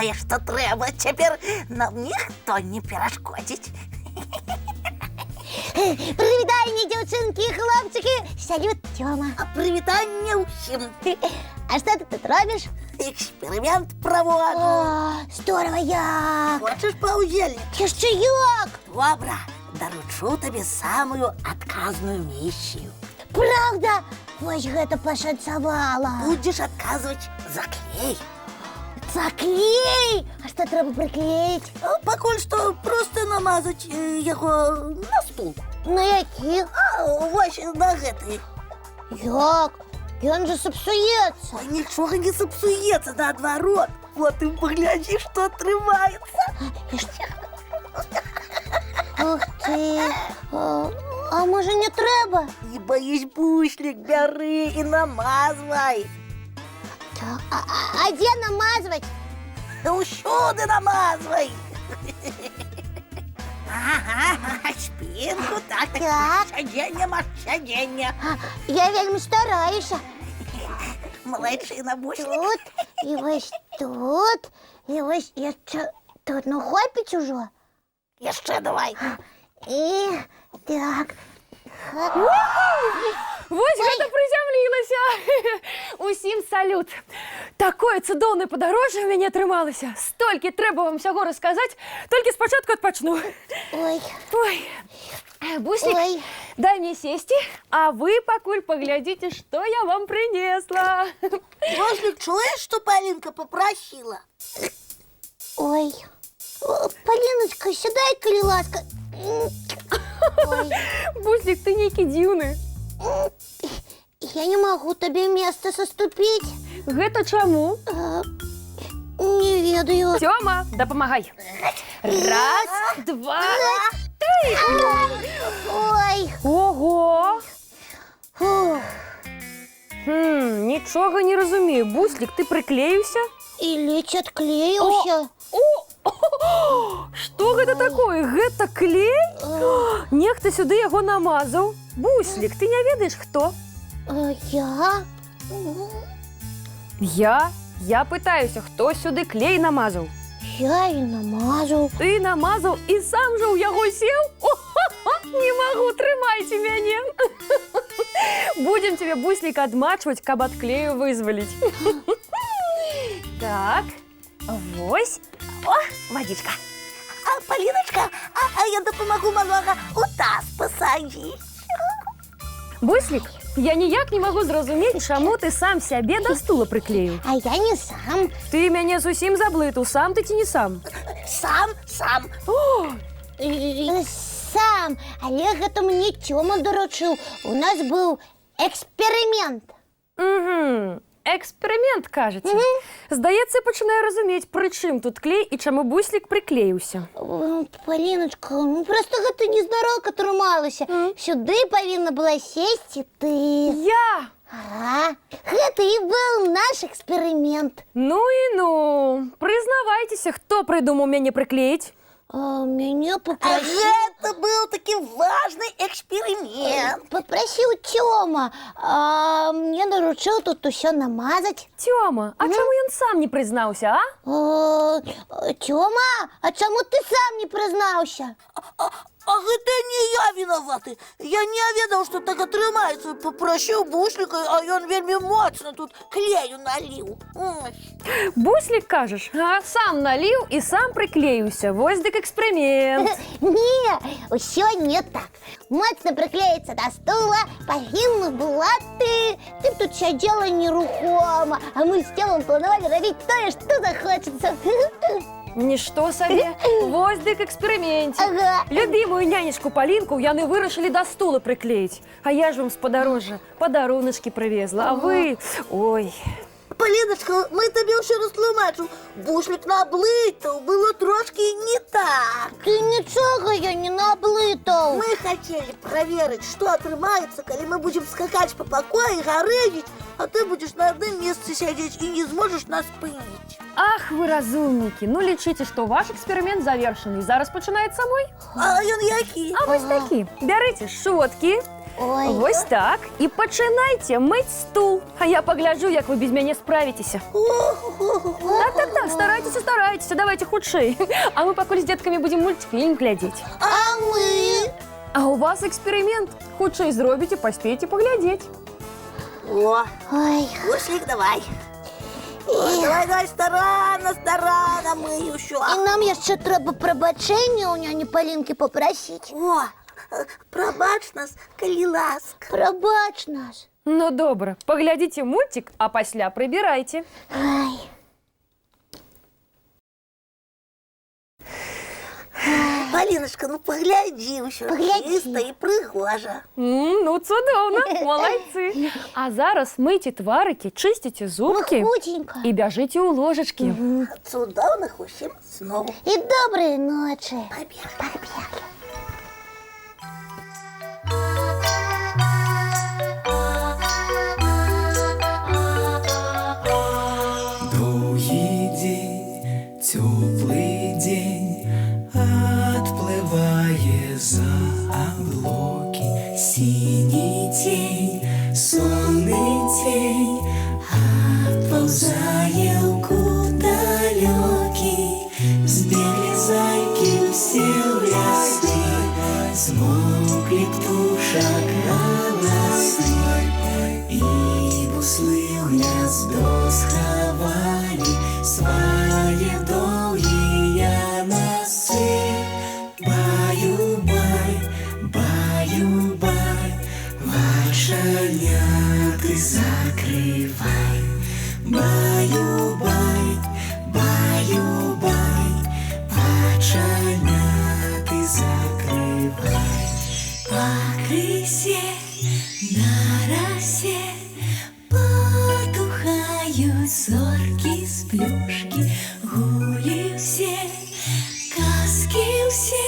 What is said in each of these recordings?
Тое, што трэба. Цяпер нам ніхто не перашкодзіць. Прывітанне, дзяўчынкі і хлопчыкі! Салют, Цёма. А прывітанне ўсім. А што ты тут робіш? Эксперымент праводжу. О, здорава як! Хочаш паўдзельнічаць? Яшчэ як! Добра, даручу табе самую адказную місію. Праўда? Вось гэта пашанцавала. Будзеш адказваць за клей. За клей! А што трэба прыклеіць? А пакуль што проста намазаць яго на стул. На які? А, вось на гэты. Як? Ён жа сапсуецца. Ой, нічога не сапсуецца, наадварот. Потым паглядзі, што атрымаецца. Ух ты! А можа, не трэба? Не баісь, Буслік, бяры і намазвай. Так, а дзе намазваць? Усюды намазвай. Ага, спінку, так. Так. Сядзенне, маш, сядзенне. А, я вельмі стараюся. Малайчына, Буслік. Тут, і вось тут, і вось яшчэ тут. Ну, хопіць ужо. Яшчэ давай. І так. Вось гэта прызямлілася. Усім салют. Такое цудоўнае падарожжа ў мяне атрымалася. Столькі трэба вам усяго расказаць, толькі спачатку адпачну. Ой, Ой. Буслік, ой. Дай мне сесці, а вы пакуль паглядзіце, што я вам прынесла. Буслік, чуеш, што Палінка папрасіла? Ой. О, Паліначка, сядай, калі ласка. Ой, Буслік, ты нейкі дзіўны. Я не магу табе месца саступіць. Гэта чаму? Не ведаю. Цёма, дапамагай. Раз, два, тры. Ой. Ого! Фух. Хм, нічога не разумею. Буслік, ты прыклеіўся? І ледзь адклеіўся. О! Што гэта такое? Гэта клей? Нехта сюды яго намазаў. Буслік, ты не ведаеш, хто? Я? Я? Я пытаюся, хто сюды клей намазаў? Я і намазаў. Ты намазаў і сам жа ў яго сеў? О, не магу, трымайце мяне. Будзем цябе, Буслік, адмачваць, каб ад клею вызваліць. Так, вось. О, вадзічка. А, Паліначка, а я дапамагу малога у таз пасадзіць. Буслік, я ніяк не магу зразумець, чаму ты сам сябе да стула прыклеіў. А я не сам. Ты мяне зусім заблытаў, сам ты ці не сам? Сам, сам. О, Сам. Але гэта мне Цёма даручыў. У нас быў эксперымент. Угу. Эксперымент, кажаце. Здаецца, пачынаю разумець, пры чым тут клей і чаму Буслік прыклеіўся. Паліначка, ну проста гэта незнарок атрымалася. Сюды павінна была сесці ты. Я! Ага. Гэта і быў наш эксперымент. Ну і ну. Прызнавайцеся, хто прыдумаў мяне прыклеіць? А, мяне А папрасіў. гэта быў такі важны эксперымент. Папрасіў Цёма, а мне даручыў тут усё намазаць. Цёма, а чаму ён сам не прызнаўся, а? Цёма, а чаму ты сам не прызнаўся? А гэта не я вінаваты. Я не ведаў, што так атрымаецца. Папрасіў Бусліка, а ён вельмі моцна тут клею наліў. Ой. Буслік, кажаш, а сам наліў і сам прыклеіўся. Вось дык эксперымент. Не, ўсё не так. Моцна прыклеіцца да стула павінна была ты. Ты б тут сядзела нерухома, а мы з Цёмам планавалі рабіць тое, што захочацца. Нішто сабе. Вось дык эксперыменцік. Ага. Любімую нянечку Палінку яны вырашылі да стула прыклеіць. А я ж вам з падарожжа падаруначкі прывезла, а вы. Ой. Паліначка, мы табе ўсё растлумачым. Буслік наблытаў, было трошкі не так. Ты нічога я не наблытаў. Мы хацелі праверыць, што атрымаецца, калі мы будзем скакаць па пакоі, гарэзіць, а ты будзеш на адным месцы сядзець і не зможаш нас спыніць. Ах, вы разумнікі. Ну, лічыце, што ваш эксперымент завершаны. Зараз пачынаецца мой. А ён які? А вось такі. Бярыце шчоткі. Ой. Вось так. І пачынайце мыць стул. А я пагляджу, як вы без мяне справіцеся. Так, так, так, старайцеся, старайцеся, давайце хутчэй. А мы пакуль з дзеткамі будзем мультфільм глядзець. А мы? А у вас эксперымент. Хутчэй зробіце, паспееце паглядзець. О, Ой. Буслік, давай. О, давай, давай, старанна, старанна, мы ўсё. І нам яшчэ трэба прабачэння ў няні Палінкі папрасіць. О, прабач нас, калі ласка. Прабач нас. Ну добра, паглядзіце мульцік, а пасля прыбірайце. Ай. Паліначка, ну паглядзі ўсё. Паглядзі. Чыста і прыгожа. Ну, цудоўна, малайцы. А зараз мыйце тварыкі, чысціце Мы зубкі хуценька. і бяжыце ў ложачкі. Цудоўных усім сноў. І добрай ночы. Пабеглі. Пабеглі. Доўгі дзень, цёплы дзень адплывае за аблокі. Сіні цень, сонны цень адпаўзае ў кут далёкі. Збеглі зайкі ўсе ў лясы, змоўклі птушак галасы. І буслы ў гняздо схавалі свае доўгія насы. Баю-бай, баю-бай, вачаняты закрывай. Баю-бай, баю-бай, вачаняты закрывай. Пакрысе на расе потухаюць зоркі сплюшкі, гулі ўсе, казкі ўсе,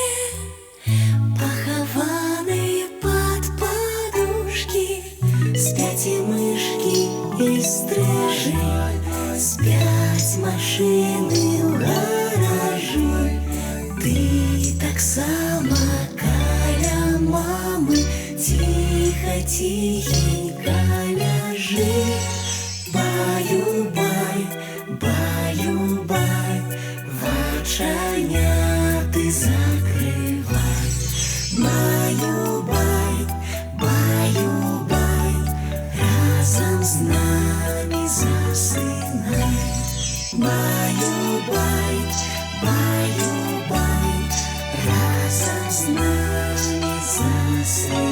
пахаваныя пад падушкі. Спяць і мышкі, і стрыжы, спяць машыны ў гаражы. Ты таксама каля мамы ціха, ціхенька ляжы. Баю-бай, баю-бай, вачаняты закрывай. Баю-бай, баю-бай, разам з намі засынай. Баю-бай, баю-бай, разам з намі засынай.